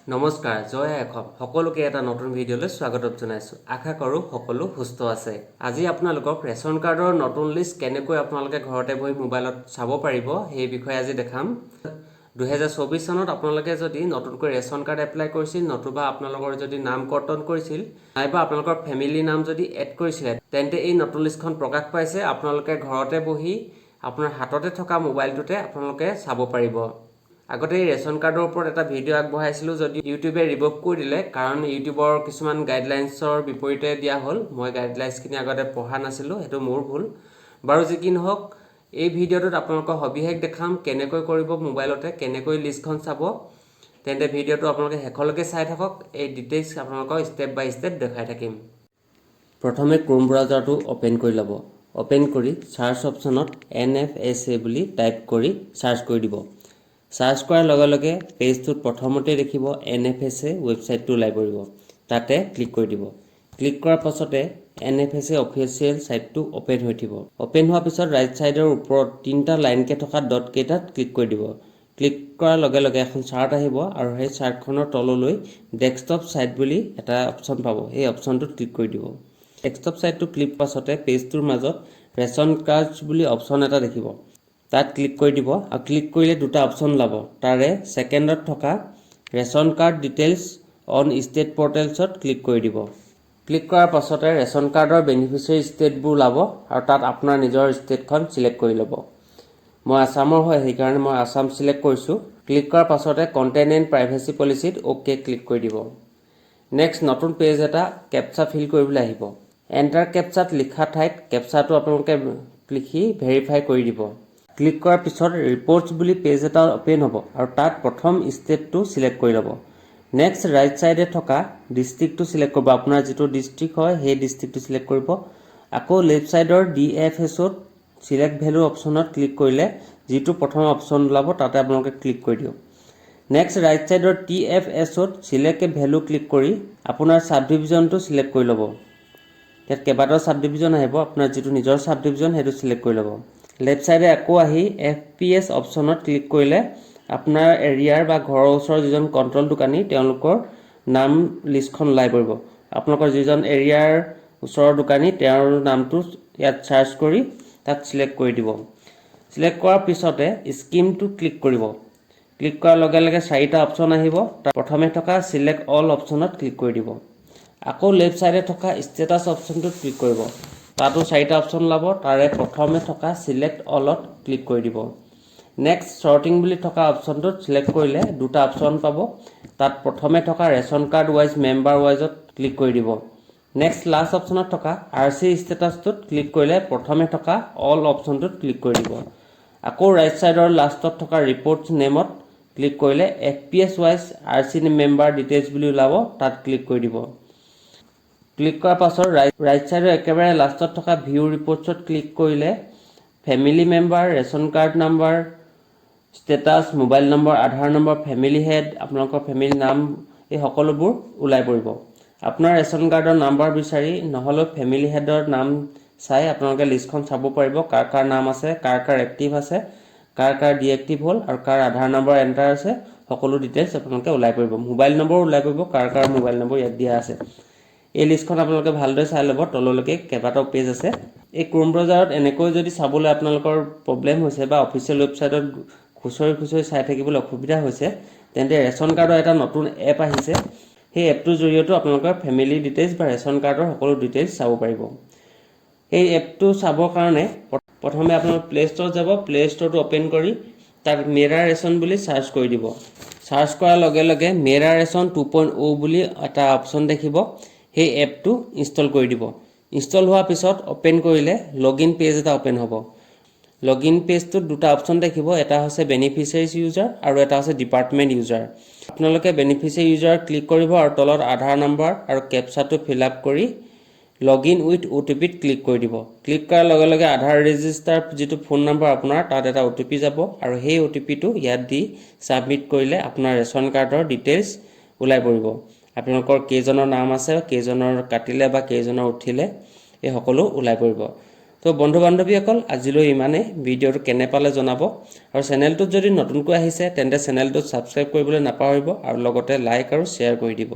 নমস্কাৰ, জয় আই অসম। সকলোকে এটা নতুন ভিডিঅ'লৈ স্বাগতম জনাইছোঁ। আশা কৰোঁ সকলো সুস্থ আছে। আজি আপোনালোকক ৰেচন কাৰ্ডৰ নতুন লিষ্ট কেনেকৈ আপোনালোকে ঘৰতে বহি মোবাইলত চাব পাৰিব, সেই বিষয়ে আজি দেখাম। 2024 চনত আপোনালোকে যদি নতুনকৈ ৰেচন কাৰ্ড এপ্লাই কৰিছিল, নতুবা আপোনালোকৰ যদি নাম কৰ্তন কৰিছিল, নাইবা আপোনালোকৰ ফেমিলি নাম যদি এড কৰিছিলে, তেন্তে এই নতুন লিষ্টখন প্ৰকাশ পাইছে। আপোনালোকে ঘৰতে বহি আপোনাৰ হাততে থকা মোবাইলটোতে আপোনালোকে চাব পাৰিব। আগতে এই ৰেচন কাৰ্ডৰ ওপৰত এটা ভিডিঅ' আগবঢ়াইছিলোঁ যদিও ইউটিউবে ৰিম'ভ কৰি দিলে, কাৰণ ইউটিউবৰ কিছুমান গাইডলাইনছৰ বিপৰীতে দিয়া হ'ল। মই গাইডলাইনছখিনি আগতে পঢ়া নাছিলোঁ, সেইটো মোৰ ভুল। বাৰু, যি কি নহওক, এই ভিডিঅ'টোত আপোনালোকৰ সবিশেষ দেখাম কেনেকৈ কৰিব, মোবাইলতে কেনেকৈ লিষ্টখন চাব। তেন্তে ভিডিঅ'টো আপোনালোকে শেষলৈকে চাই থাকক। এই ডিটেইলছ আপোনালোকক ষ্টেপ বাই ষ্টেপ দেখাই থাকিম। প্ৰথমে ক্ৰোম ব্ৰাউজাৰটো অ'পেন কৰি ল'ব। অ'পেন কৰি চাৰ্চ অপশ্যনত এনএফএছএ বুলি টাইপ কৰি চাৰ্চ কৰি দিব। চাৰ্চ কৰাৰ লগে লগে পেজটোত প্ৰথমতে দেখিব এনএফএছএ ৱেবছাইটটো ওলাই পৰিব। তাতে ক্লিক কৰি দিব। ক্লিক কৰাৰ পাছতে এনএফএছএ অফিচিয়েল ছাইটটো অ'পেন হৈ উঠিব। অ'পেন হোৱাৰ পিছত ৰাইট ছাইডৰ ওপৰত তিনিটা লাইনকৈ থকা ডট কেইটাত ক্লিক কৰি দিব। ক্লিক কৰাৰ লগে লগে এখন চাৰ্ট আহিব আৰু সেই চাৰ্টখনৰ তললৈ ডেস্কটপ ছাইট বুলি এটা অপশ্যন পাব। সেই অপশ্যনটোত ক্লিক কৰি দিব। ডেস্কটপ ছাইটটো ক্লিক পাছতে পেজটোৰ মাজত ৰেচন কাৰ্ডছ বুলি অপশ্যন এটা দেখিব। তাত ক্লিক কৰি দিব আৰু ক্লিক কৰিলে দুটা অপশ্যন ওলাব। তাৰে ছেকেণ্ডত থকা Ration Card Details on State পৰ্টেলছত click কৰি দিব। ক্লিক কৰাৰ পাছতে ৰেচন কাৰ্ডৰ বেনিফিচিয়াৰী ষ্টেটবোৰ ওলাব আৰু তাত আপোনাৰ নিজৰ ষ্টেটখন চিলেক্ট কৰি ল'ব। মই আছামৰ হয়, সেইকাৰণে মই আছাম চিলেক্ট কৰিছোঁ। ক্লিক কৰাৰ পাছতে কণ্টেণ্ট এণ্ড প্ৰাইভেচি পলিচিত অ'কে ক্লিক কৰি দিব। নেক্সট নতুন পেজ এটা কেপচা ফিল কৰিবলৈ আহিব। এণ্টাৰ কেপচাত লিখা ঠাইত কেপচাটো আপোনালোকে লিখি ভেৰিফাই কৰি দিব। ক্লিক কৰাৰ পিছত ৰিপৰ্টছ বুলি পেজ এটা অ'পেন হ'ব আৰু তাত প্ৰথম ষ্টেটটো চিলেক্ট কৰি ল'ব। নেক্সট ৰাইট ছাইডে থকা ডিষ্ট্ৰিক্টটো চিলেক্ট কৰিব। আপোনাৰ যিটো ডিষ্ট্ৰিক্ট হয়, সেই ডিষ্ট্ৰিক্টটো চিলেক্ট কৰিব। আকৌ লেফ্ট ছাইডৰ ডিএফএছত চিলেক্ট ভেলু অপশ্যনত ক্লিক কৰিলে যিটো প্ৰথম অপশ্যন ওলাব, তাতে আপোনালোকে ক্লিক কৰি দিয়ক। নেক্সট ৰাইট ছাইডৰ টিএফএছত চিলেক্ট এ ভেলু ক্লিক কৰি আপোনাৰ ছাব ডিভিজনটো চিলেক্ট কৰি ল'ব। ইয়াত কেইবাটাও ছাব ডিভিজন আহিব। আপোনাৰ যিটো নিজৰ ছাব ডিভিজন, সেইটো চিলেক্ট কৰি ল'ব। লেফ্ট ছাইডে আকৌ আহি এফপিএছ অপশ্যনত ক্লিক কৰিলে আপোনাৰ এৰিয়াৰ বা ঘৰৰ ওচৰৰ যিজন কণ্ট্ৰল দোকানী, তেওঁলোকৰ নাম লিষ্টখন ওলাই পৰিব। আপোনালোকৰ যিজন এৰিয়াৰ ওচৰৰ দোকানী, তেওঁৰ নামটো ইয়াত চাৰ্চ কৰি তাত চিলেক্ট কৰি দিব। চিলেক্ট কৰাৰ পিছতে স্কিমটো ক্লিক কৰিব। ক্লিক কৰাৰ লগে লগে চাৰিটা অপশ্যন আহিব। তাৰ প্ৰথমে থকা চিলেক্ট অল অপশ্যনত ক্লিক কৰি দিব। আকৌ লেফ্ট ছাইডে থকা ষ্টেটাছ অপশ্যনটোত ক্লিক কৰিব। তাতো চাৰিটা অপশ্যন ওলাব। তাৰে প্ৰথমে থকা চিলেক্ট অলত ক্লিক কৰি দিব। নেক্সট ছৰ্টিং বুলি থকা অপশ্যনটোত চিলেক্ট কৰিলে দুটা অপশ্যন পাব। তাত প্ৰথমে থকা ৰেচন কাৰ্ড ৱাইজ মেম্বাৰ ৱাইজত ক্লিক কৰি দিব। নেক্সট লাষ্ট অপশ্যনত থকা আৰচি ষ্টেটাছটোত ক্লিক কৰিলে প্ৰথমে থকা অল অপশ্যনটোত ক্লিক কৰি দিব। আকৌ ৰাইট ছাইডৰ লাষ্টত থকা ৰিপৰ্টছ নেমত ক্লিক কৰিলে FPS wise RC member details বুলি ওলাব। তাত ক্লিক কৰি দিব। ক্লিক কৰাৰ পাছত ৰাইট ছাইডৰ একেবাৰে লাষ্টত থকা ভিউ ৰিপৰ্টছত ক্লিক কৰিলে family member, ration card number, status, mobile number, আধাৰ নম্বৰ, ফেমিলি হেড, আপোনালোকৰ ফেমিলি নাম, এই সকলোবোৰ ওলাই পৰিব। আপোনাৰ ৰেচন কাৰ্ডৰ নাম্বাৰ বিচাৰি নহ'লেও ফেমিলি হেডৰ নাম চাই আপোনালোকে লিষ্টখন চাব পাৰিব, কাৰ কাৰ নাম আছে, কাৰ কাৰ এক্টিভ আছে, কাৰ কাৰ ডিএক্টিভ হ'ল আৰু কাৰ আধাৰ নম্বৰ এণ্টাৰ আছে। সকলো ডিটেইলছ আপোনালোকে ওলাই পৰিব। মোবাইল নম্বৰ ওলাই পৰিব, কাৰ কাৰ মোবাইল নম্বৰ ইয়াত দিয়া আছে। এই লিষ্টখন আপোনালোকে ভালদৰে চাই ল'ব। তললৈকে কেইবাটাও পেজ আছে। এই ক্ৰোম ব্ৰাউজাৰত এনেকৈ যদি চাবলৈ আপোনালোকৰ প্ৰব্লেম হৈছে বা অফিচিয়েল ৱেবছাইটত খুচৰি খুচৰি চাই থাকিবলৈ অসুবিধা হৈছে, তেন্তে ৰেচন কাৰ্ডৰ এটা নতুন এপ আহিছে। সেই এপটোৰ জৰিয়তেও আপোনালোকৰ ফেমিলি ডিটেইলছ বা ৰেচন কাৰ্ডৰ সকলো ডিটেইলছ চাব পাৰিব। সেই এপটো চাবৰ কাৰণে প্ৰথমে আপোনালোক প্লে' ষ্ট'ৰত যাব। প্লে' ষ্ট'ৰটো অ'পেন কৰি তাত মেৰা ৰেচন বুলি চাৰ্চ কৰি দিব। চাৰ্চ কৰাৰ লগে লগে মেৰা ৰেচন 2.0 বুলি এটা অপশ্যন দেখিব। সেই এপটো ইনষ্টল কৰি দিব। ইনষ্টল হোৱাৰ পিছত অ'পেন কৰিলে লগ ইন পেজ এটা অ'পেন হ'ব। লগ ইন পেজটোত দুটা অপশ্যন দেখিব। এটা হৈছে বেনিফিচিয়াৰিজ ইউজাৰ আৰু এটা হৈছে ডিপাৰ্টমেণ্ট ইউজাৰ। আপোনালোকে বেনিফিচিয়াৰী ইউজাৰ ক্লিক কৰিব আৰু তলত আধাৰ নম্বৰ আৰু কেপচাটো ফিল আপ কৰি লগ ইন উইথ অ'টিপিত ক্লিক কৰি দিব। ক্লিক কৰাৰ লগে লগে আধাৰ ৰেজিষ্টাৰ যিটো ফোন নম্বৰ আপোনাৰ, তাত এটা অ'টিপি যাব আৰু সেই অ'টিপিটো ইয়াত দি ছাবমিট কৰিলে আপোনাৰ ৰেচন কাৰ্ডৰ ডিটেইলছ ওলাই পৰিব। আপোনালোকৰ কেইজনৰ নাম আছে, কেইজনৰ কাটিলে বা কেইজনৰ উঠিলে, এই সকলো ওলাই পৰিব। তো বন্ধু বান্ধৱীসকল, আজিলৈ ইমানেই। ভিডিঅ'টো কেনে পালে জনাব আৰু চেনেলটোত যদি নতুনকৈ আহিছে, তেন্তে চেনেলটোত ছাবস্ক্ৰাইব কৰিবলৈ নাপাহৰিব আৰু লগতে লাইক আৰু শ্বেয়াৰ কৰি দিব।